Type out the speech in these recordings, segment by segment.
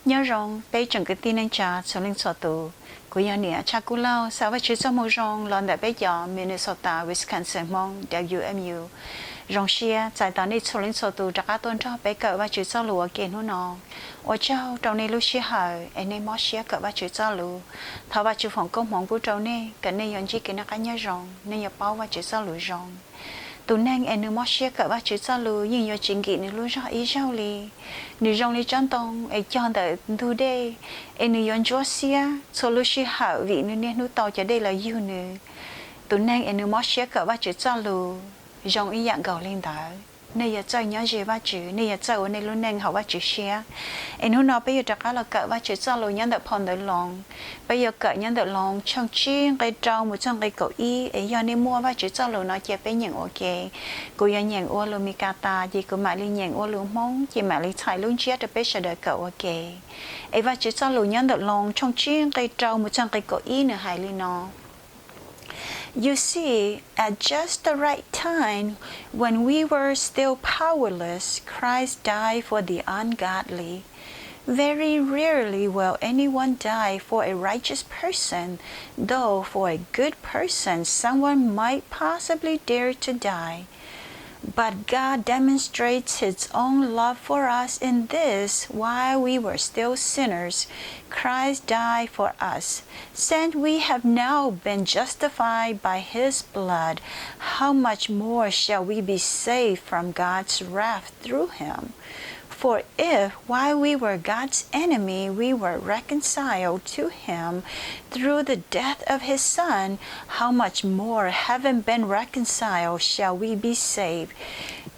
Nyob zoo peb tsoom kwv tij neej tsa txhua leej txhua tus, kuv yog niam Tshaj Kub Lauj, xa Vajtswv txoj moo zoo los ntawm peb cov Minnesota Wisconsin Hmoob W M U. Zoo siab txais tos nej txhua leej txhua tus rov qab tuaj nrog peb kawm Vajtswv txoj lus ua ke hnub no. Ua tsaug rau nej lub sij hawm es nej mob siab kawm Vajtswv txoj lus. Thov Vajtswv foom koob hmoov pub rau nej kom nej yuav ntsib kev noj qab nyob zoo, nej yuav paub Vajtswv txoj lus zoo. Tus neeg es nws mob siab kawm Vajtswv txoj lus yeej yuav tsis nkim nws lub zog ib zaug li. Nws zoo li tsob ntoo es cog ntawm ntug dej, es nws yuav ntsuab xiab txhua lub sij hawm vim nws niaj hnub tau cov dej los yug nws. Tus neeg es nws mob siab kawm Vajtswv txoj lus zoo ib yam nkaus li ntawd. Nej yuav txawj nyob ze Vajtswv, nej yuav txawj ua nej lub neej haum Vajtswv siab. Es hnub no peb yuav rov qab los kawm Vajtswv txoj lus nyob ntawm phau ntawv Loos. Peb yuav kawm nyob ntawm Loos tshooj tsib nqe rau mus txog nqe kaum ib. Es yog nej muaj Vajtswv txoj lus no cia peb nyeem ua ke. Kuv yuav nyeem ua lus Mis Kas tas ces kuv mam li nyeem ua lus Hmoob ces mam li txhais lub ntsiab rau peb sawv daws kawm ua ke. Es Vajtswv txoj lus nyob ntawm Loos tshooj tsib nqe rau mus txog nqe kaum ib nws hais li no: You see, at just the right time, when we were still powerless, Christ died for the ungodly. Very rarely will anyone die for a righteous person, though for a good person someone might possibly dare to die. But God demonstrates his own love for us in this: while we were still sinners, Christ died for us. Since we have now been justified by his blood, how much more shall we be saved from God's wrath through him? For if, while we were God's enemy, we were reconciled to him through the death of his Son, how much more, having been reconciled, shall we be saved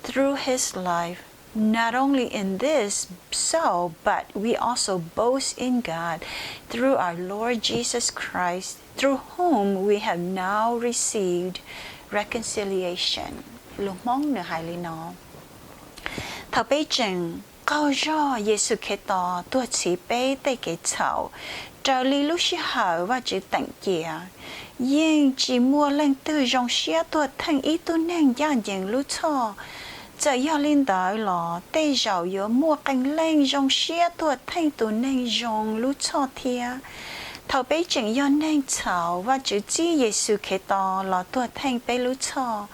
through his life? Not only in this so, but we also boast in God through our Lord Jesus Christ, through whom we have now received reconciliation. Lus Hmoob nws hais li no: Thaum peb tseem qaug zog, Yexus Khetos tuag txhiv peb tej kev txhaum raws li lub sij hawm Vajtswv teem cia. Yeej tsis muaj leej twg zoo siab tuag theej ib tug neeg ncaj ncees lub txhoj. Txawm yog li ntawd los tej zaum yuav muaj qee leej zoo siab tuag theej tus neeg zoo lub txhoj thiab. Thaum peb tseem yog neeg txhaum, Vajtswv txib Yexus Khetos los tuag theej peb lub txhoj.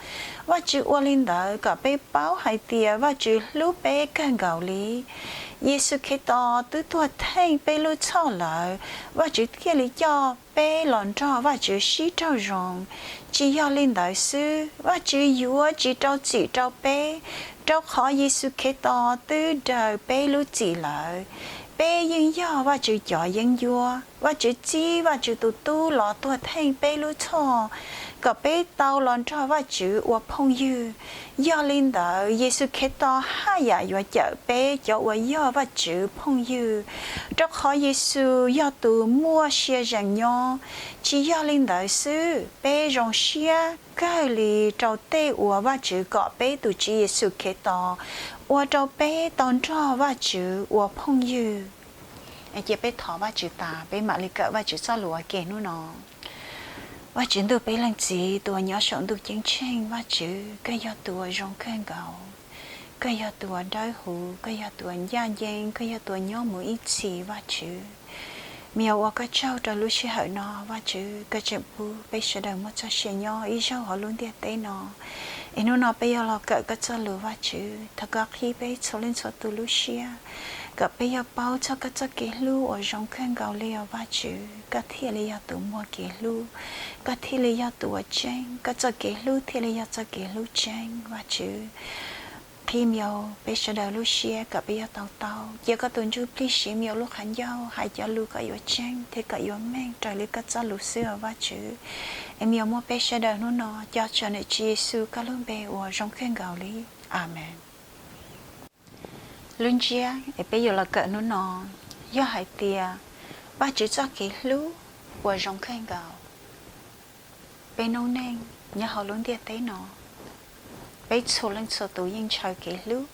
Vajtswv ua li ntawd kom peb paub hais tias Vajtswv hlub peb kawg nkaus li. Yexus Khetos twb tuag theej peb lub txhoj lawm, Vajtswv thiaj li coj peb los nrog Vajtswv sib raug zoo. Tsis yog li ntawd xwb, Vajtswv yuav tsis rau txim rau peb, rau qhov Yexus Khetos twb daws peb lub txim lawm. Peb yeej yog Vajtswv cov yeeb ncuab. Vajtswv txib Vajtswv tus Tub los tuag theej peb lub txhoj kom peb tau los nrog Vajtswv ua phooj ywg. Yog li ntawd, Yexus Khetos haj yam yuav cawm peb cov uas yog Vajtswv phooj ywg, rau qhov Yexus yog tus muaj sia zees nyob. Tsis yog li ntawd xwb, peb zoo siab kawg li rau tej uas Vajtswv kom peb tus Tswv Yexus Khetos ua rau peb tau nrog Vajtswv ua phooj ywg. Cia peb thov Vajtswv tas peb mam li kawm Vajtswv txoj lus ua ke hnub no. Vajtswv ntuj peb leej Txiv, tus uas nyob saum ntuj ceeb tsheej, Vajtswv koj yog tus uas zoo kawg nkaus. Koj yog tus uas dawb huv, koj yog tus uas ncaj ncees, koj yog tus uas nyob mus ib txhis, Vajtswv. Mas yog ua koj tsaug rau lub sij hawm no, Vajtswv, koj tseem pub peb sawv daws muaj txoj sia nyob ib zaug hauv lub ntiaj teb no. Es hnub no peb yuav los kawm koj txoj lus, Vajtswv, thov koj qhib peb txhua leej txhua tus lub siab, kom peb yuav paub txog koj txoj kev hlub uas zoo kawg nkaus li os, Vajtswv. Koj thiaj li yog tus muaj kev hlub, koj thiaj li yog tus uas tseeb, koj txoj kev hlub thiaj li yog txoj kev hlub tseeb, Vajtswv. Qhib mas yog peb sawv daws lub siab kom peb yuav tau taub, cia koj tus Ntsuj Plig siv mas yog lub qhov ncauj hais cov lus kom yuav tseeb thiab kom yuav meej raws li koj txoj lus xwb os, Vajtswv. Es mas yog muab peb sawv daws hnub no coj tso ntawm Tswv Yexus koj lub npe uas zoo kawg nkaus li. Amees. Lub ntsiab es peb yuav los kawm hnub no yog hais tias Vajtswv txoj kev hlub uas zoo kawg nkaus. Peb noob neej nyob hauv lub ntiaj teb no, peb txhua leej txhua tus yeej ntshaw kev hlub,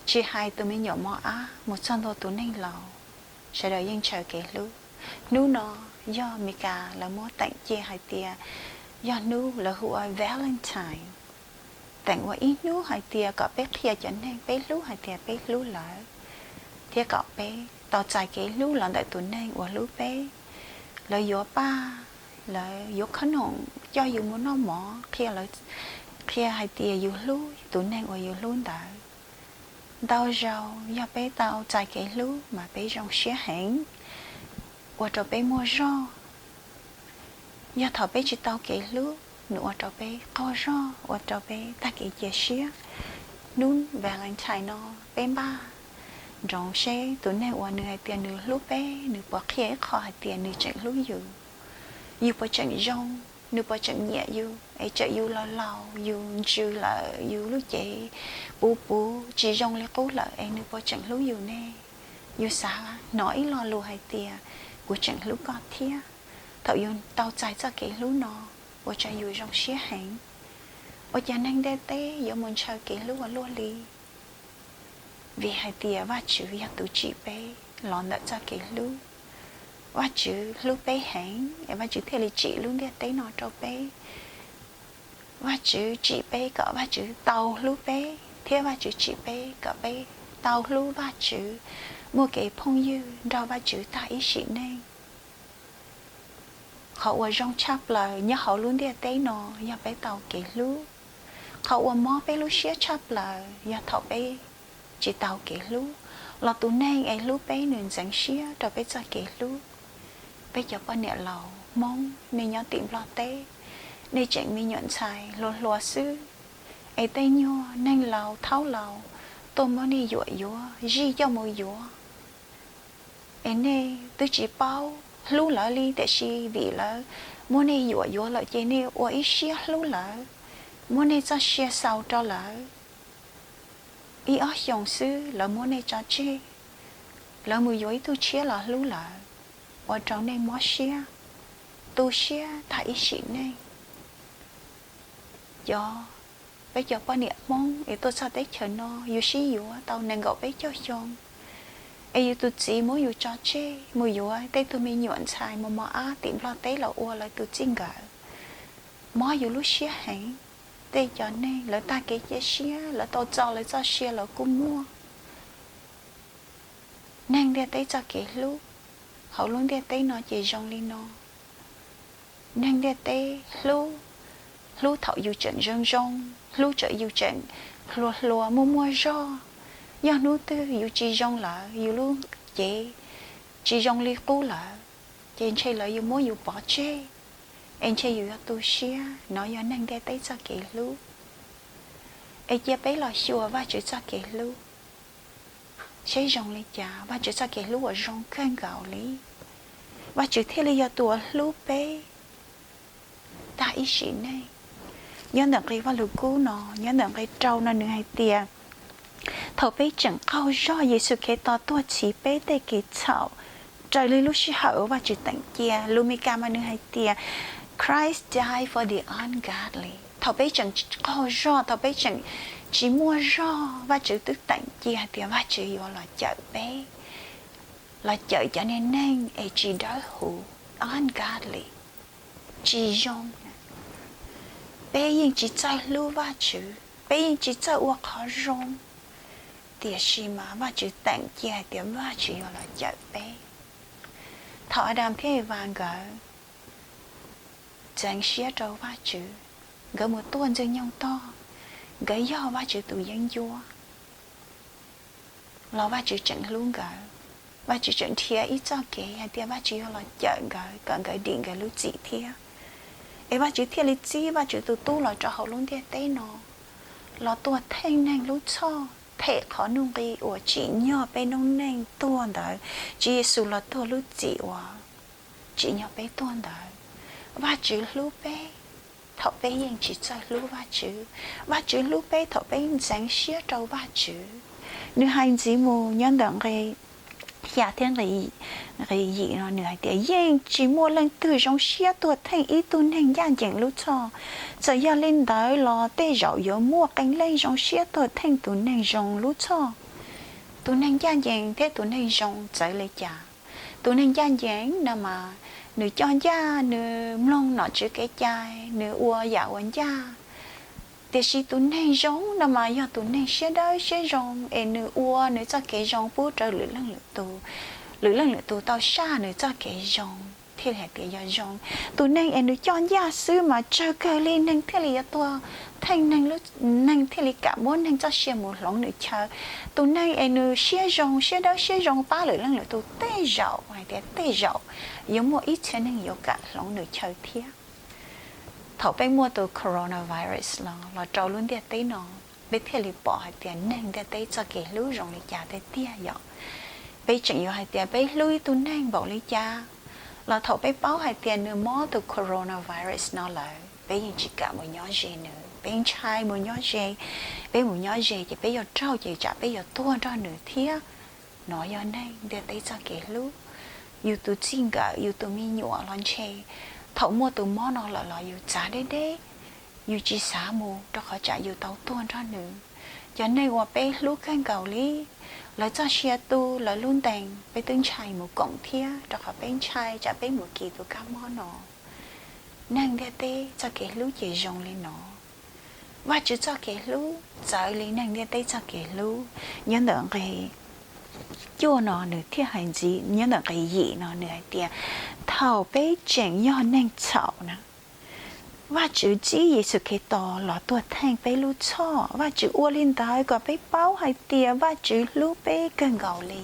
tsis hais tus me nyuam mos ab mus txog ntua tus neeg laus, sawv daws yeej ntshaw kev hlub. Hnub no yog Mes Kas lawv muab teem cia hais tias yog hnub lawv hu ua Valentine, teem ua ib hnub hais tias kom peb qhia cov neeg peb hlub hais tias peb hlub lawv, thiab kom peb tau txais kev hlub los ntawm tus neeg uas hlub peb. Lawv yuav paj, lawv yuav khob noom coj yus mus noj mov, qhia, qhia hais tias yus hlub tus neeg uas yus hlub ntawd. Ntau zaus yog peb tau txais kev hlub mas peb zoo siab heev, ua rau peb muaj zog. Yog thaum peb tsis tau kev hlub, nws ua rau peb qaug zog, ua rau peb tag kev cia siab. Hnub Valentine no peb npaj nroos seb tus neeg uas nws hais tias nws hlub peb, nws puas qhia ib qho hais tias nws tseem hlub yus, yus puas tseem zoo, nws puas tseem nyiam yus, es txawm yus laus laus, yus ntsws lawm, yus lub cev puv puv tsis zoo li qub lawm, es nws puas tseem hlub yus ne? Yus xav hnov ib lo lus hais tias, kuv tseem hlub koj thiab. Thaum yus tau txais txoj kev hlub no, ua rau yus zoo siab heev. Ua cas neeg ntiaj teb yuav mus ntshaw kev hlub ua luaj li? Vim hais tias Vajtswv yog tus tsim peb los ntawm txoj kev hlub. Vajtswv hlub peb heev es Vajtswv thiaj li tsim lub ntiaj teb no rau peb. Vajtswv tsim peb kom Vajtswv tau hlub peb, thiab Vajtswv tsim peb kom peb tau hlub Vajtswv, muaj kev phooj ywg nrog Vajtswv tag ib sim neej. Qhov uas zoo tshaj plaws nyob hauv lub ntiaj teb no yog peb tau kev hlub. Qhov uas mob peb lub siab tshaj plaws yog thaum peb tsis tau kev hlub, los tus neeg es hlub peb nws ntxeev siab rau peb txoj kev hlub. Peb cov poj niam laus Hmoob, nej nyob tim Nplog teb, nej tseem me nyuam ntxhais hluas hluas xwb, es tej nyuag neeg laus thaub laus tuaj muab nej yuam yuav, zij coj mus yuav, es nej twb tsis paub hlub lawv li, tiam sis vim lawv muab nej yuam yuav lawm ces nej ua ib siab hlub lawv, muab nej txoj sia xaus rau lawv. Ib ob xyoos xwb lawv muab nej tso tseg, lawv mus yuav ib tug tshiab los hlub lawv, ua rau nej mob siab, tu siab tag ib sim neej. Cov, peb cov poj niam Hmoob es tuaj txog teb chaws no, yus sib yuav tau nees nkaum peb caug xyoo, es yus tus txiv muab yus tso tseg mus yuav tej tug me nyuam ntxhais mos mos ab tim Nplog teb los ua lawv tus txij nkawm. Mob yus lub siab heev. Tej cov neeg lawv tag kev cia siab, lawv tau txo lawv txoj sia los kuj muaj. Neeg ntiaj teb txoj kev hlub hauv lub ntiaj teb no ces zoo li no. Neeg ntiaj teb hlub, hlub thaum yus tseem zoo zoo, hlub thaum yus tseem hluas hluas muaj muaj zog. Yog hnub twg yus tsis zoo lawm, yus lub cev tsis zoo li qub lawm, ces ntshe lawv yuav muab yus pov tseg, es ntshe yus yuav tu siab. Nov yog neeg ntiaj teb txoj kev hlub. Es cia peb los xyuas Vajtswv txoj kev hlub seb zoo li cas, Vajtswv txoj kev hlub uas zoo kawg nkaus li, Vajtswv thiaj li yog tus uas hlub peb tag ib sim neej. Nyob ntawm nqe Vajluskub no, nyob ntawm nqe rau no nws hais tias, thaum peb tseem qaug zog, Yexus Khetos tuag txhiv peb tej kev txhaum raws li lub sij hawm uas Vajtswv teem cia. Lus Meskas mas nws hais tias, Christ died for the ungodly. Thaum peb tseem qaug zog, thaum peb tseem tsis muaj zog, Vajtswv twb teem cia hais tias Vajtswv yuav los cawm peb, los cawm cov niag neeg es tsis dawb huv, ungodly, tsis zoo. Peb yeej tsis txawj hlub Vajtswv, peb yeej tsis txawj ua qhov zoo, tiam sis mas Vajtswv teem cia hais tias Vajtswv yuav los cawm peb. Thaum Adas thiab Evas nkawd ntxeev siab rau Vajtswv, nkawd mus tuaj Ntxwg Nyoog tog, nkawd yog Vajtswv tus yeeb ncuab, los Vajtswv tseem hlub nkawd. Vajtswv tseem nrhiav ib txoj kev hais tias Vajtswv yuav los cawm nkawd kom nkawd dim nkawd lub txim thiab. Es Vajtswv thiaj li txib Vajtswv tus Tub los rau hauv lub ntiaj teb no, los tuag theej neeg lub txhoj, them qhov nuj nqi uas tsim nyog peb noob neej tuag ntawd. Tswv Yexus los tuag lub txim uas tsim nyog peb tuag ntawd. Vajtswv hlub peb thaum peb yeej tsis txawj hlub Vajtswv. Vajtswv hlub peb thaum peb ntxeev siab rau Vajtswv. Nws hais ntxiv mus nyob ntawm nqe xya thiab nqe yim no nws hais tias, yeej tsis muaj leej twg zoo siab tuag theej ib tug neeg ncaj ncees lub txhoj. Txawm yog li ntawd los tej zaum yuav muaj qee leej zoo siab tuag theej tus neeg zoo lub txhoj. Tus neeg ncaj ncees thiab tus neeg zoo txawv li cas? Tus neeg ncaj ncees no mas nws coj ncaj, nws mloog nom tswv kev cai, nws ua yam uas ncaj, Tiam sis tus neeg zoo no mas yog tus neeg siab dawb siab zoo es nws ua nws txoj kev zoo pub rau lwm leej lwm tus, lwm leej lwm tus tau saj nws txoj kev zoo thiaj li hais tias yog zoo. Tus neeg es nws coj ncaj xwb mas tsawg kawg li neeg thiaj li yuav tuag theej neeg, neeg thiaj li kam muab neeg txoj sia mus hloov nws chaw. Tus neeg es nws siab zoo siab dawb siab zoo pab lwm leej lwm tus tej zaum hais tias tej zaum yuav muaj ib txhia neeg yuav kam hloov nws chaw thiab. Thaum peb muaj tus coronavirus los los rau lub ntiaj teb no, peb thiaj li pom hais tias neeg ntiaj teb txoj kev hlub zoo li cas tiag tiag yom. Peb tseem yuav hais tias peb hlub ib tug neeg npaum li cas los thaum peb paub hais tias nws mob tus coronavirus no lawm peb yeej tsis kam mus nyob ze nws, peb ntshai mus nyob ze. Peb mus nyob ze ces peb yuav raug ces tsam peb yuav tuag nrog nws thiab. No yog neeg ntiaj teb txoj kev hlub. Yus tus txij nkawm yus tus me nyuam los ntshe thaum muaj tus mob no lawm los yus txav deb deb, yus tsis xav mus rau qhov tsam yus tau tuag nrog nws. Cov neeg uas peb hlub kawg nkaus li, lawv txoj sia tu lawv lub ntees peb twb ntshai mus koom thiab rau qhov peb ntshai tsam peb mus kis tus kab mob no. Neeg ntiaj teb txoj kev hlub ces zoo li no. Vajtswv txoj kev hlub txawv li neeg ntiaj teb txoj kev hlub. Nyob ntawm nqe cuaj no nws thiaj hais ntxiv, nyob ntawm nqe yim no nws hais tias thaum peb tseem yog neeg txhaum na, Vajtswv txib Yexus Khetos los tuag theej peb lub txhoj. Vajtswv ua li ntawd kom peb paub hais tias Vajtswv hlub peb kawg nkaus li.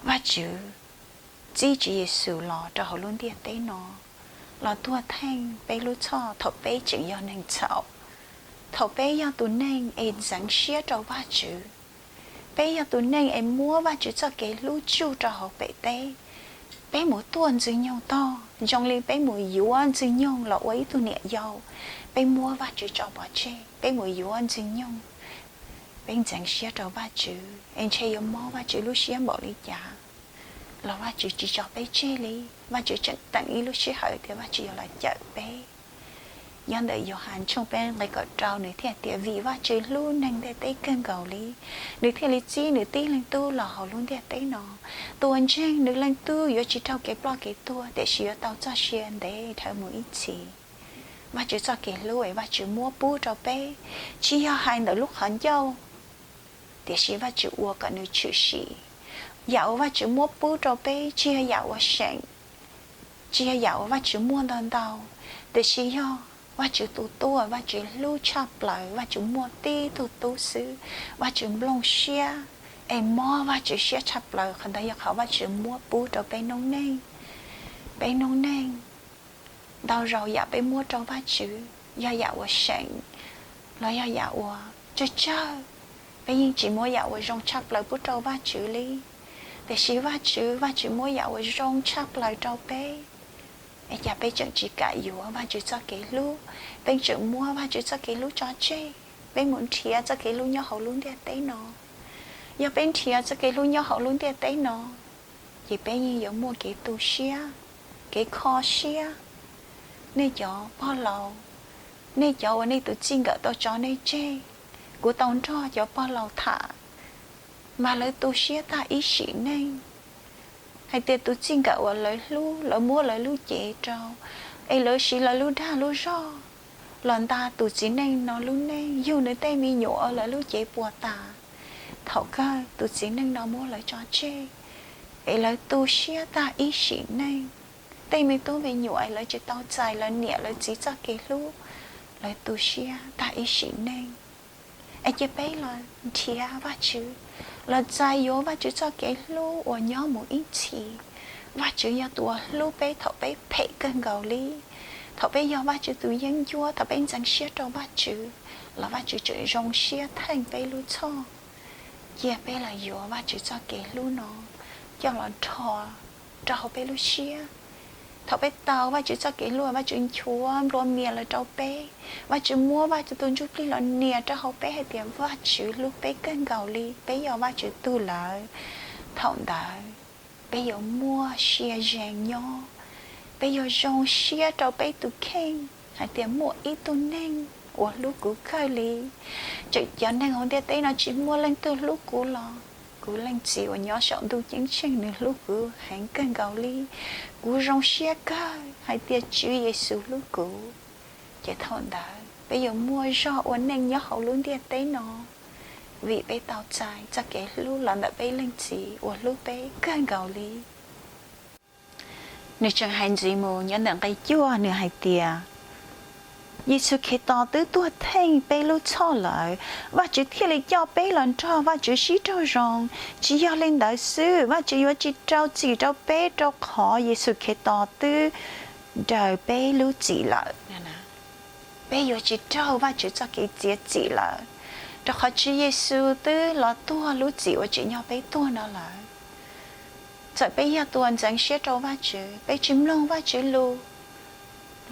Vajtswv txib Tswv Yexus los rau hauv lub ntiaj teb no, los tuag theej peb lub txhoj thaum peb tseem yog neeg txhaum. Thaum peb yog tus neeg es ntxeev siab rau Vajtswv, peb yog tus neeg es muab Vajtswv txoj kev hlub tsuj rau hauv pem teb, peb mus tuaj Ntxwg Nyoog tog zoo li peb mus yuav Ntxwg Nyoog los ua ib tug niam yau, peb muab Vajtswv tso pov tseg, peb mus yuav Ntxwg Nyoog. Peb ntxeev siab rau Vajtswv es ntshe yuav mob Vajtswv lub siab npaum li cas los Vajtswv tsis tso peb tseg li. Vajtswv tseem teem ib lub sij hawm tias Vajtswv yuav los cawm peb. Nyob ntawm Yauhas tshooj peb nqe kaum rau nws thiaj tias vim Vajtswv hlub neeg ntiaj teb kawg nkaus li, nws thiaj li txib nws tib leeg tub los hauv lub ntiaj teb no. Tus uas ntseeg nws leej tub yuav tsis raug kev ploj kev tuag tiam sis yuav tau txoj sia ntev dhawv mus ib txhis. Vajtswv txoj kev hlub es Vajtswv muab pub rau peb, tsis yog hais ntawm lub qhov ncauj, tiam sis Vajtswv ua kom nws tshwm sim. Yam uas Vajtswv muab pub rau peb tsis yog yam uas seem, tsis yog yam uas Vajtswv muaj ntau ntau, tiam sis yog Vajtswv tus tub uas Vajtswv hlub tshaj plaws, Vajtswv muaj tib tug tub xwb, Vajtswv nplooj siab es mob Vajtswv siab tshaj plaws, qhov ntawd yog qhov Vajtswv muab pub rau peb noob neej. Peb noob neej, ntau zaus yam peb muab rau Vajtswv yog yam uas seem los yog yam uas tsawg tsawg, peb yeej tsis muab yam uas zoo tshaj plaws pub rau Vajtswv li. Tiam sis Vajtswv, Vajtswv muab yam uas zoo tshaj plaws rau peb, es cas peb tseem tsis kam yuav Vajtswv txoj kev hlub? Peb tseem muab Vajtswv txoj kev hlub tso tseg, peb mus nrhiav txoj kev hlub nyob hauv lub ntiaj teb no. Yog peb nrhiav txoj kev hlub nyob hauv lub ntiaj teb no, ces peb yeej yuav muaj kev tu siab, kev kho siab. Nej cov pog laus, nej cov uas nej tus txij nkawm tau tso nej tseg, kuv tau nrog cov pog laus tham, mas lawv tu siab tag ib sim neej hais tias tus txij nkawm uas lawv hlub, lawv muab lawv lub cev rau, es lawv siv lawv lub dag lub zog los nta tus txiv neej no lub neej, yug nws tej me nyuam ua lawv lub cev puas tas. Thaum kawg tus txiv neej no muab lawv tso tseg, es lawv tu siab tag ib sim neej. Tej me tub me nyuam es lawv tsis tau txais lawv niam lawv txiv txoj kev hlub, lawv tu siab tag ib sim neej. Es cia peb los nrhiav Vajtswv, los txais yuav Vajtswv txoj kev hlub uas nyob mus ib txhis. Vajtswv yog tus uas hlub peb thaum peb phem kawg nkaus li. Thaum peb yog Vajtswv tus yeeb ncuab, thaum peb ntxeev siab rau Vajtswv, los Vajtswv tseem zoo siab theej peb lub txhoj. Cia peb los yuav Vajtswv txoj kev hlub no coj los rho rau hauv peb lub siab. Thaum peb tau Vajtswv txoj kev hlub, Vajtswv nchuav nplua mias lawm rau peb, Vajtswv muab Vajtswv tus Ntsuj Plig los nias rau hauv peb hais tias Vajtswv hlub peb kawg nkaus li, peb yog Vajtswv tug lawm. Thaum ntawd peb yuav muaj sia ze nyob, peb yuav zoo siab rau peb tus kheej hais tias muaj ib tug neeg uas hlub kuv kawg li. Txawm cov neeg hauv ntiaj teb no tsis muaj leej twg hlub kuv los kuv Leej Txiv uas nyob saum ntuj ceeb tsheej nws hlub kuv heev kawg nkaus li. Kuv zoo siab kawg hais tias Tswv Yexus hlub kuv. Ces thaum ntawd Peb yuav muaj zog ua neej nyob hauv lub ntiaj teb no vim peb tau txais txoj kev hlub los ntawm peb Leej Txiv uas hlub peb kawg nkaus li. Nws tseem hais ntxiv mus nyob ntawm nqe cuaj, nws hais tias, Yexus Khetos twb tuag theej peb lub txhoj lawm, Vajtswv thiaj li coj peb los nrog Vajtswv sib raug zoo. Tsis yog li ntawd xwb, Vajtswv yuav tsis rau txim rau peb, rau qhov Yexus Khetos twb daws peb lub txim lawm. Peb yuav tsis raug Vajtswv txoj kev txiav txim lawm, rau qhov Tswv Yexus twb los tuag lub txim uas tsim nyog peb tuag no lawm. Txawm peb yog tus uas ntxeev siab rau Vajtswv, peb tsis mloog Vajtswv lus,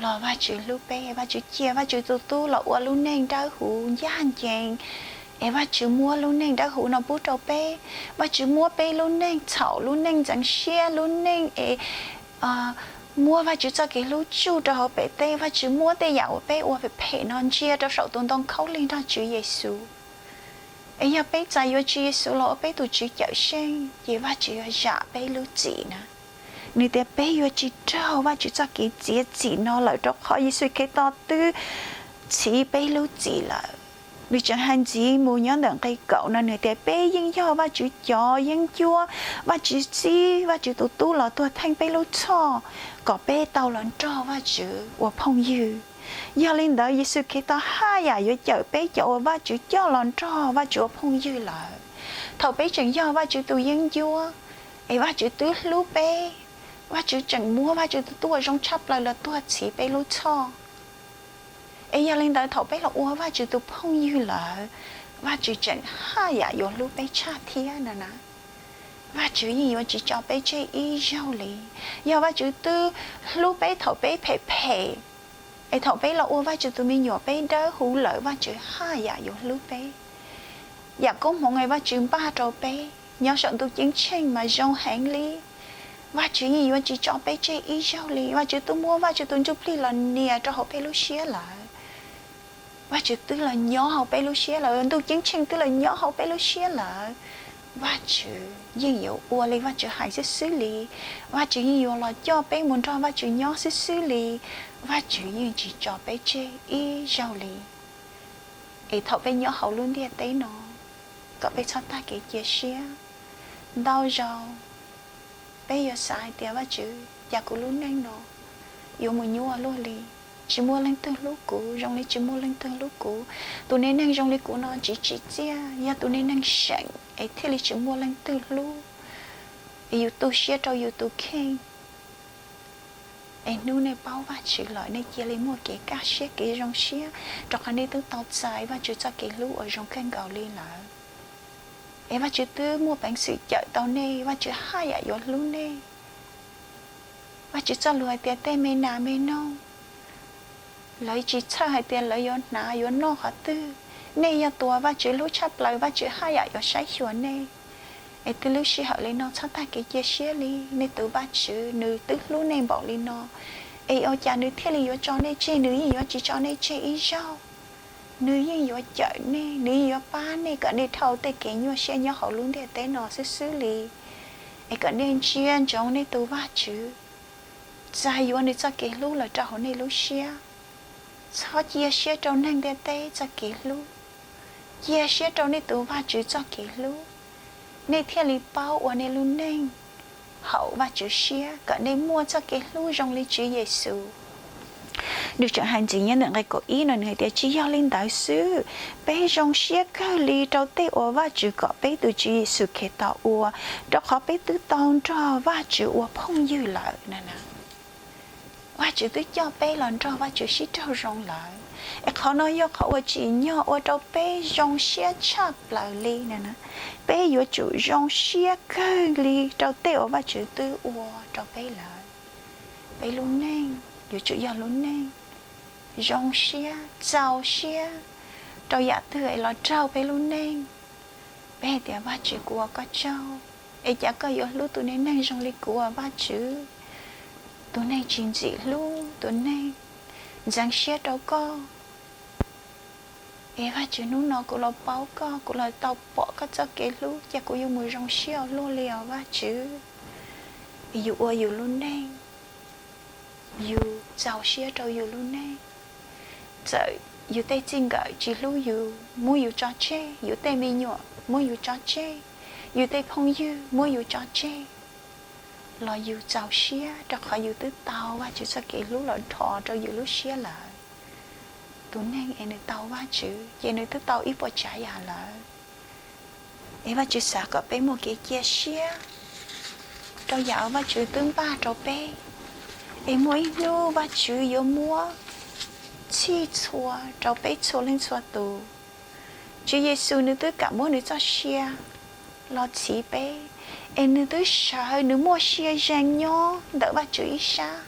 los Vajtswv hlub peb, Vajtswv cia Vajtswv tus Tub los ua lub neej dawb huv ncaj ncees, es Vajtswv muab lub neej dawb huv no pub rau peb. Vajtswv muab peb lub neej txhaum, lub neej ntxeev siab, lub neej es muab Vajtswv txoj kev hlub tsuj rau hauv pem teb. Vajtswv muab tej yam uas peb ua phem phem no ntsia rau saum tus ntoo khaub lig nrog Tswv Yexus. Es yog peb txais yuav Tswv Yexus los ua peb tus Tswv cawm seej, ces Vajtswv yuav zam peb lub txim na. Nws tias peb yuav tsis raug Vajtswv txoj kev txiav txim no lawm, rau qhov Yexus Khetos twb txhiv peb lub txim lawm. Nws tseem hais ntxiv mus nyob ntawm nqe kaum no, nws tias peb yeej yog Vajtswv cov yeeb ncuab, Vajtswv txib Vajtswv tus Tub los tuag theej peb lub txhoj kom peb tau los nrog Vajtswv ua phooj ywg. Yog li ntawd, Yexus Khetos haj yam yuav cawm peb cov uas Vajtswv coj los nrog Vajtswv ua phooj ywg lawm. Thaum peb tseem yog Vajtswv tus yeeb ncuab, es Vajtswv twb hlub peb, Vajtswv tseem muab Vajtswv tus Tub uas zoo tshaj plaws los tuag txhiv peb lub txhoj. Es yog li ntawd, thaum peb los ua Vajtswv tus phooj ywg lawm, Vajtswv tseem haj yam yuav hlub peb tshaj thiab no na. Vajtswv yeej yuav tsis tso peb tseg ib zaug li. Yog Vajtswv twb hlub peb thaum peb phem phem, es thaum peb los ua Vajtswv tus me nyuam peb dawb huv lawm, Vajtswv haj yam yuav hlub peb. Yam koob hmoov es Vajtswv npaj rau peb nyob saum ntuj ceeb tsheej mas zoo heev li. Vajtswv yeej yuav tsis tso peb tseg ib zaug li. Vajtswv twb muab Vajtswv tus Ntsuj Plig los nias rau hauv peb lub siab lawm. Vajtswv twb los nyob hauv peb lub siab lawm, ntuj ceeb tsheej twb los nyob hauv peb lub siab lawm. Vajtswv yeej yuav ua li Vajtswv hais xwb xwb li. Vajtswv yeej yuav los coj peb mus nrog Vajtswv nyob xwb xwb li. Vajtswv yeej tsis tso peb tseg ib zaug li. Es thaum peb nyob hauv lub ntiaj teb no, kom peb txhob tag kev cia siab. Ntau zaus peb yuav xav hais tias, Vajtswv, cas kuv lub neej no yuav mus nyuaj luaj li? Tsis muaj leej twg hlub kuv, zoo li tsis muaj leej twg hlub kuv. Tus neeg zoo li kuv no tsis tsim txiaj, yog tus neeg seem es thiaj li tsis muaj leej twg hlub, es yus tu siab rau yus tus kheej. Es hnub nej paub Vajtswv lawm, nej cia li muaj kev kaj siab kev zoo siab, rau qhov nej twb tau txais Vajtswv txoj kev hlub uas zoo kawg nkaus li lawm. Es Vajtswv twb muaj peev xwm cawm tau nej, Vajtswv haj yam yuav hlub nej. Vajtswv txoj lus hais tias tej me nas me noog, lawv tsis txhawj hais tias lawv yuav hnav yuav noj qhov twg. Nej yog tus Vajtswv hlub tshaj plaws, Vajtswv haj yam yuav saib xyuas nej. Es twb lub sij hawm li no txhob tag kev cia siab li, nej tus Vajtswv nws twb hlub nej npaum li no, es ua cas nws thiaj li yuav tso nej tseg? Nws yeej yuav tsis tso nej tseg ib zaug. Nws yeej yuav cawm nej, nws yeej yuav pab nej kom nej dhau tej kev nyuaj siab nyob hauv lub ntiaj teb no xwb xwb li. Es kom nej ntsia ntsoov nej tus Vajtswv, txais yuav nws txoj kev hlub los rau hauv nej lub siab. Txhob cia siab rau neeg ntiaj teb txoj kev hlub, cia siab rau nej tus Vajtswv txoj kev hlub, nej thiaj li paub ua nej lub neej haum Vajtswv siab, kom nej muaj txoj kev hlub zoo li Tswv Yexus. Nws tseem hais ntxiv nyob ntawm nqe kaum ib no, nws hais tias, Tsis yog li ntawd xwb, peb zoo siab kawg li rau tej uas Vajtswv kom peb tus Tswv Yexus Khetos ua, rau qhov peb twb tau nrog Vajtswv ua phooj ywg lawm na. Vajtswv twb coj peb los nrog Vajtswv sib raug zoo lawm, es qhov no yog qhov uas tsim nyog ua rau peb zoo siab tshaj plaws li na. Peb yuav tsum zoo siab kawg li rau tej uas Vajtswv twb ua rau peb lawm. Peb lub neej yuav tsum yog lub neej zoo siab, txaus siab rau yam twg es los raug peb lub neej. Peb hais tias, Vajtswv, kuv ua koj tsaug, es cas koj yuav hlub tus neeg zoo li kuv, Vajtswv, tus neeg tsis ntxim hlub, tus neeg ntxeev siab rau koj. Es Vajtswv, hnub no kuv los paub koj, kuv los tau pom koj txoj kev hlub, cas kuv yuav mus zoo siab ua luaj li os Vajtswv. Yus ua yus lub neej, yus txaus siab rau yus lub neej. Txawm yus tej txij nkawm tsis hlub yus, muab yus tso tseg, yus tej me nyuam muab yus tso tseg, yus tej phooj ywg muab yus tso tseg, los yus txaus siab rau qhov yus twb tau Vajtswv txoj kev hlub los dhos rau yus lub siab lawm. Tus neeg es nws tau Vajtswv ces nws twb tau ib puas tsav yam lawm. Es Vajtswv xav kom peb muaj kev cia siab rau yam uas Vajtswv twb npaj rau peb, es muaj ib hnub Vajtswv yuav muab txhij txhua rau peb txhua leej txhua tus. Tswv Yexus nws twb kam muab nws txoj sia los txhiv peb, es nws twb sawv, nws muaj sia ze nyob ntawm Vajtswv ib sab,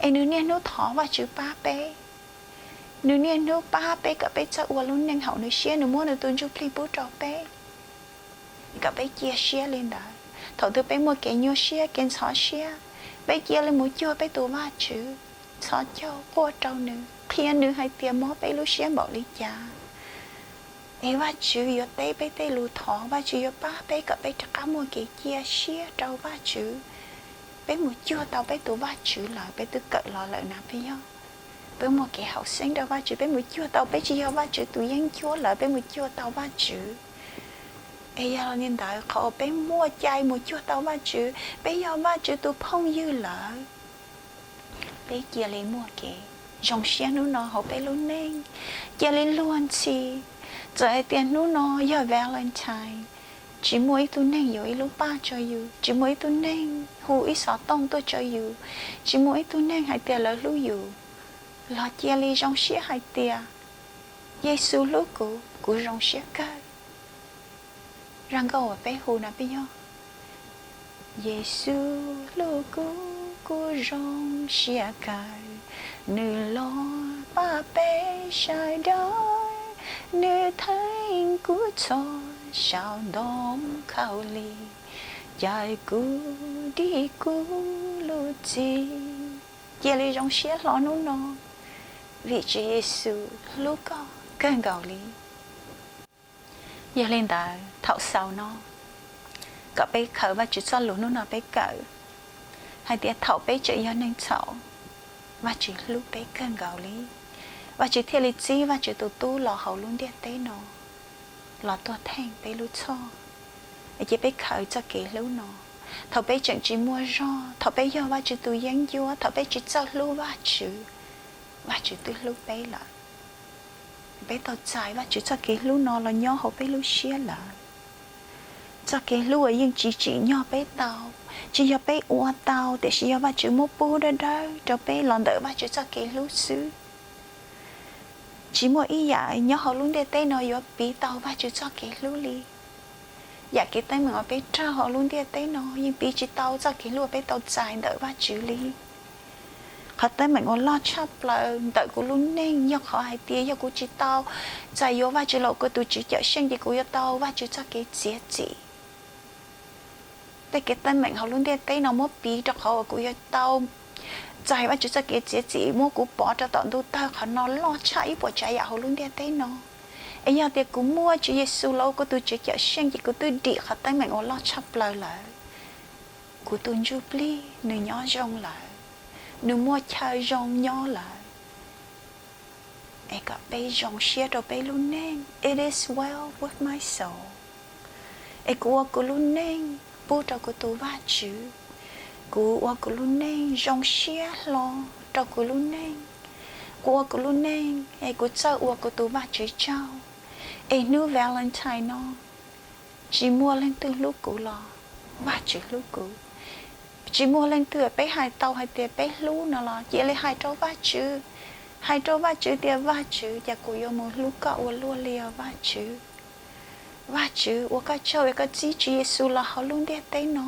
es nws niaj hnub thov Vajtswv pab peb. Nws niaj hnub pab peb kom peb txawj ua lub neej haum nws siab, nws muab nws tus ntsuj plig pub rau peb kom peb cia siab li ntawd. Thaum twg peb muaj kev nyuaj siab, kev ntxhov siab, peb cia li mus cuag peb tus Vajtswv, txhos caug quaj rau nws, qhia nws hais tias mob peb lub siab npaum li cas, es Vajtswv yuav teb peb tej lus thov, Vajtswv yuav pab peb kom peb rov qab muaj kev cia siab rau Vajtswv. Peb mus cuag tau peb tus Vajtswv lawm, peb twb kawm los lawm na peb yog. Peb muaj kev haum xeeb rau Vajtswv, peb mus cuag tau, peb tsis yog Vajtswv tus yeeb ncuab lawm, peb mus cuag tau Vajtswv. Es yog li ntawd, qhov uas peb muaj cai mus cuag tau Vajtswv, peb yog Vajtswv tus phooj ywg lawm, peb cia li muaj kev zoo siab hnub no hauv peb lub neej, cia li luag ntxhi. Txawm hais tias hnub no yog Valentine, tsis muaj ib tug neeg yuav ib lub paj tso yus, tsis muaj ib tug neeg hu ib xov tooj tuaj tso yus, tsis muaj ib tug neeg hais tias lawv hlub yus, los cia li zoo siab hais tias, Yexus hlub kuv, kuv zoo siab kawg. Zaj nkauj uas peb hu no peb yog, Yexus hlub kuv, kuv zoo siab kawg, nws los pab peb sawv daws, nws theej kuv txhoj saum ntoo khaub lig, caw kuv dim kuv lub txim. Cia li zoo siab hlo hnub no, vim Tswv Yexus hlub koj kawg nkaus li. Yog li ntawd, thaum xaus no, kom peb khaws Vajtswv txoj lus hnub no peb kawm hais tias thaum peb tseem yog neeg txhaum, Vajtswv hlub peb kawg nkaus li. Vajtswv thiaj li txib Vajtswv tus tub los hauv lub ntiaj teb no, los tuag theej peb lub txhoj. Ces peb khaws txoj kev hlub no, thaum peb tseem tsis muaj zog, thaum peb yog Vajtswv tus yeeb ncuab, thaum peb tsis txawj hlub Vajtswv, Vajtswv twb hlub peb lawm. Peb tau txais Vajtswv txoj kev hlub no los nyob hauv peb lub siab lawm. Txoj kev hlub uas yeej tsis tsim nyog peb tau, tsis yog peb ua tau, tiam sis yog Vajtswv muab pub dawb dawb rau peb los ntawm Vajtswv txoj kev hlub xwb. Tsis muaj ib yam nyob hauv lub ntiaj teb no yuav piv tau Vajtswv txoj kev hlub li. Yam kev teeb meem uas peb raug hauv lub ntiaj teb no yeej piv tsis tau txoj kev hlub uas peb tau txais ntawm Vajtswv li. Qhov teeb meem uas loj tshaj plaws ntawm kuv lub neej yog qhov hais tias yog kuv tsis tau txais yuav Vajtswv los ua kuv tus Tswv Cawmseej ces kuv yuav tau Vajtswv txoj kev txiav txim. Tej kev teeb meem hauv lub ntiaj teb no muab piv rau qhov uas kuv yuav tau txais Vajtswv txoj kev txiav txim, muab kuv pov rau tom ntuj tawg, qhov no loj tshaj ib puas tsav yam hauv lub ntiaj teb no. Es yog tias kuv muaj Tswv Yexus los ua kuv tus Tswv Cawmseej ces kuv twb dim qhov teeb meem uas loj tshaj plaws lawm. Kuv tus ntsuj plig nws nyob zoo lawm, nws muaj chaw zoo nyob lawm. Es kom peb zoo siab rau peb lub neej, it is well with my soul. Es kuv ua kuv lub neej pub rau kuv tus Vajtswv. Kuv ua kuv lub neej zoo siab hlo rau kuv lub neej. Kuv ua kuv lub neej es kuv txawj ua kuv tus Vajtswv tsaug. Es hnub Valentine no, tsis muaj leej twg hlub kuv los Vajtswv hlub kuv. Tsis muaj leej twg peb hais tau hais tias peb hlub no los cia li hais rau Vajtswv. Hais rau Vajtswv tias, Vajtswv, cas kuv yuav mus hlub koj ua luaj li os Vajtswv? Vajtswv, ua koj tsaug es koj txib Tswv Yexus los hauv lub ntiaj teb no.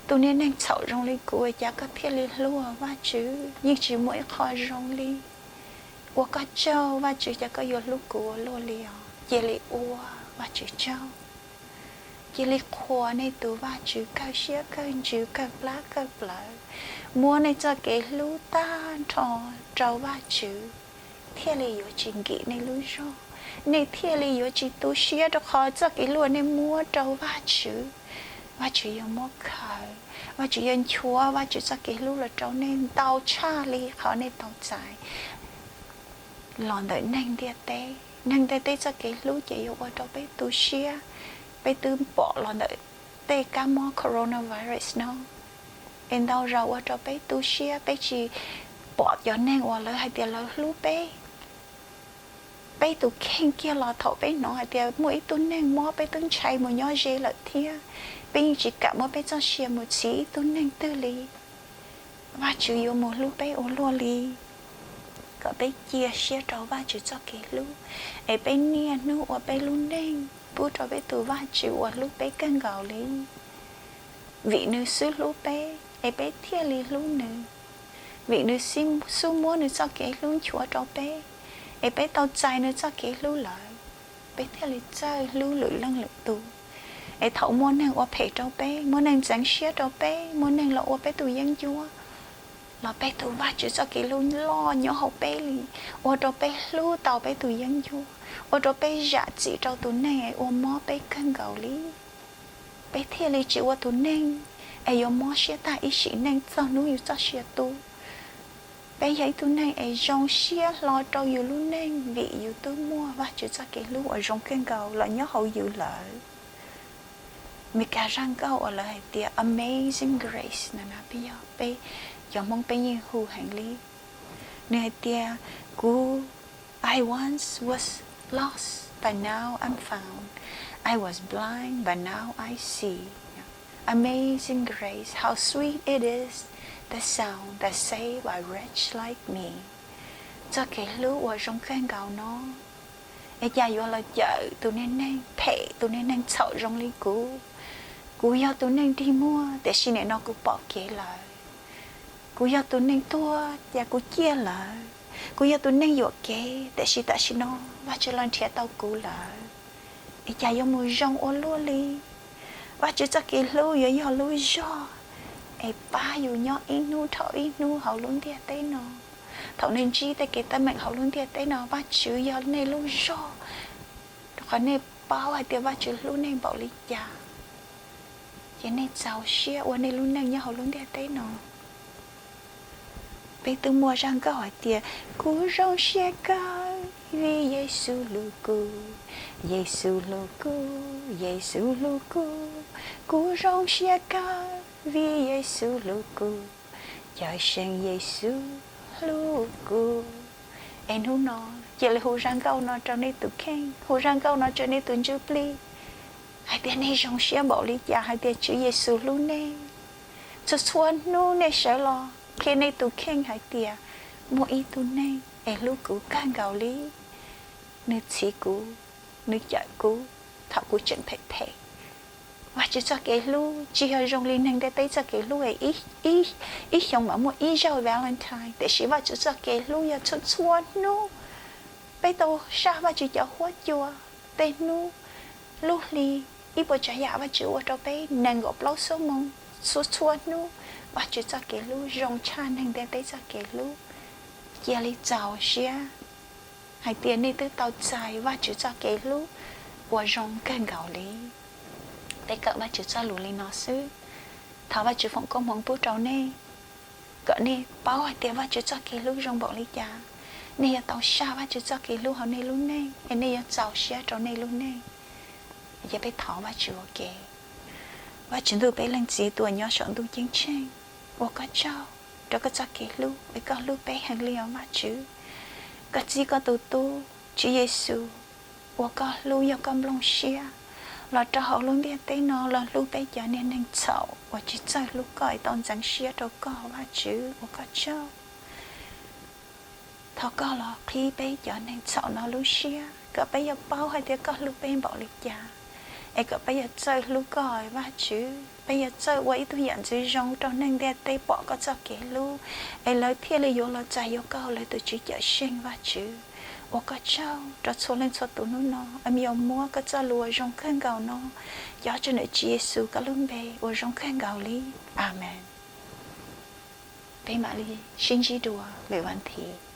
Tus niag neeg txhaum zoo li kuv, cas koj thiaj li hlub Vajtswv, yeej tsis muaj ib qho zoo li. Ua koj tsaug Vajtswv, cas koj yuav hlub kuv ua luaj li os. Cia li ua Vajtswv tsaug. Cia li qhuas nej tus Vajtswv kawg siab kawg ntsws kawg plab kawg plawv. Muab nej txoj kev hlub tag nrho rau Vajtswv, thiaj li yuav tsis nkim nej lub zog. Nej thiaj li yuav tsis tu siab rau qhov txoj kev hlub nej muab rau Vajtswv. Vajtswv yuav muab khaws, Vajtswv yuav nchuav Vajtswv txoj kev hlub los rau nej ntau tshaj li qhov nej tau txais. los ntawm neeg ntiaj teb. Neeg ntiaj teb txoj kev hlub ces yuav ua rau peb tu siab. Peb twb pom los ntawm tej kab mob coronavirus no, es ntau zaus ua rau peb tu siab, peb tsis pom cov neeg uas lawv hais tias lawv hlub peb. Peb tus kheej kiag los thaum peb hnov hais tias muaj ib tug neeg mob peb twb ntshai mus nyob ze lawm thiab, peb yeej tsis kam muab peb txoj sia mus txhiv ib tug neeg twg li. Vajtswv yuav mus hlub peb ua luaj li. Kom peb cia siab rau Vajtswv txoj kev hlub, es peb niaj hnub ua peb lub neej pub rau peb tus Vajtswv uas hlub peb kawg nkaus li. Vim nws xub hlub peb es peb thiaj li hlub nws. Vim nws xub muab nws txoj kev hlub nchuav rau peb, es peb tau txais nws txoj kev hlub lawm, peb thiaj li txawj hlub lwm leej lwm tus. Es thaum muaj neeg ua phem rau peb, muaj neeg ntxeev siab rau peb, muaj neeg los ua peb tus yeeb ncuab, los peb tus Vajtswv txoj kev hlub loj nyob hauv peb li, ua rau peb hlub tau peb tus yeeb ncuab, ua rau peb zam txim rau tus neeg es ua mob peb kawg nkaus li. Peb thiaj li tsis ua tus neeg es yuav mob siab tag ib sim neej txog hnub yus txoj sia tu. Peb yog ib tug neeg es zoo siab hlo rau yus lub neej vim yus twb muaj Vajtswv txoj kev hlub uas zoo kawg nkaus los nyob hauv yus lawm. Meskas zaj nkauj uas lawv hais tias Amazing Grace no na, peb yog peb cov Hmoob peb yeej hu heev li. Nws hais tias, kuv, I once was lost, but now I'm found. I was blind, but now I see. Amazing grace, how sweet it is, the sound that saved a wretch like me. Txoj kev hlub uas zoo kawg nkaus no, es cas yuav los cawm tus niag neeg phem, tus niag neeg txhaum zoo li kuv. Kuv yog tus neeg dig muag, tiam sis nim no kuv pom kev lawm. Kuv yog tus neeg tuag, cas kuv ciaj lawm. Kuv yog tus neeg yuam kev, tiam sis tam sim no Vajtswv los nrhiav tau kuv lawm. Es cas yuav mus zoo ua luaj li. Vajtswv txoj kev hlub yuav yog lub zog es pab yus nyob ib hnub dhau ib hnub hauv lub ntiaj teb no. Thaum nej ntsib tej kev teeb meem hauv lub ntiaj teb no, Vajtswv yog nej lub zog, rau qhov nej paub hais tias Vajtswv hlub nej npaum li cas, ces nej txaus siab ua nej lub neej nyob hauv lub ntiaj teb no. Peb twb muaj zaj nkauj hais tias, kuv zoo siab kawg vim Yexus hlub kuv, Yexus hlub kuv, Yexus hlub kuv, kuv zoo siab kawg vim Yexus hlub kuv, cawm seej Yexus hlub kuv. Es hnub no, cia li hu zaj nkauj no rau nej tus kheej, hu zaj nkauj no rau nej tus ntsuj plig, hais tias nej zoo siab npaum li cas hais tias Tswv Yexus hlub nej. Txhua txhua hnub nej sawv los qhia nej tus kheej hais tias muaj ib tug neeg es hlub kuv kawg nkaus li. Nws txhiv kuv, nws cawm kuv thaum kuv tseem phem phem. Vajtswv txoj kev hlub tsis yog zoo li neeg ntiaj teb txoj kev hlub es ib xyoo mas muaj ib zaug Valentine, tiam sis Vajtswv txoj kev hlub yog txhua txhua hnub. Peb tau saj Vajtswv cov huab cua, tej hnub lub hli ib puas tsav yam Vajtswv ua rau peb nees nkaum plaub xuab moos, txhua txhua hnub. Vajtswv txoj kev hlub zoo tshaj neeg ntiaj teb txoj kev hlub. Cia li txaus siab hais tias nej twb tau txais Vajtswv txoj kev hlub uas zoo kawg nkaus li. Peb kawm Vajtswv txoj lus li no xwb. Thov Vajtswv foom koob hmoov pub rau nej, kom nej paub hais tias Vajtswv txoj kev hlub zoo npaum li cas. Nej yuav tau saj Vajtswv txoj kev hlub hauv nej lub neej es nej yuav txaus siab rau nej lub neej. Ces peb thov Vajtswv ua ke. Vajtswv ntuj, peb Leej Txiv tus uas nyob saum ntuj ceeb tsheej, ua koj tsaug rau koj txoj kev hlub es koj hlub peb heev li os Vajtswv. Koj txib koj tus tub Tswv Yexus uas koj hlub yog koj nplooj siab los rau hauv lub ntiaj teb no los hlub peb cov niag neeg txhaum uas tsis txawj hlub koj es tau ntxeev siab rau koj, Vajtswv ua koj tsaug. Thov koj los qhib peb cov neeg txhaum no lub siab kom peb yuav paub hais tias koj hlub peb npaum li cas, es kom peb yuav txawj hlub koj Vajtswv, peb yuav txawj ua ib tug yam ntxwv zoo rau neeg ntiaj teb pom koj txoj kev hlub, es lawv thiaj li yuav los txais yuav koj lawv tus Tswv Cawmseej Vajtswv. Ua koj tsaug rau txhua leej txhua tus hnub no, me yuav muab koj txoj lus uas zoo kawg nkaus no cov tsa nam Tswv Yexus koj lub npe uas zoo kawg nkaus li. Amees. Peb mam li sib ntsib dua lwm vas thiv.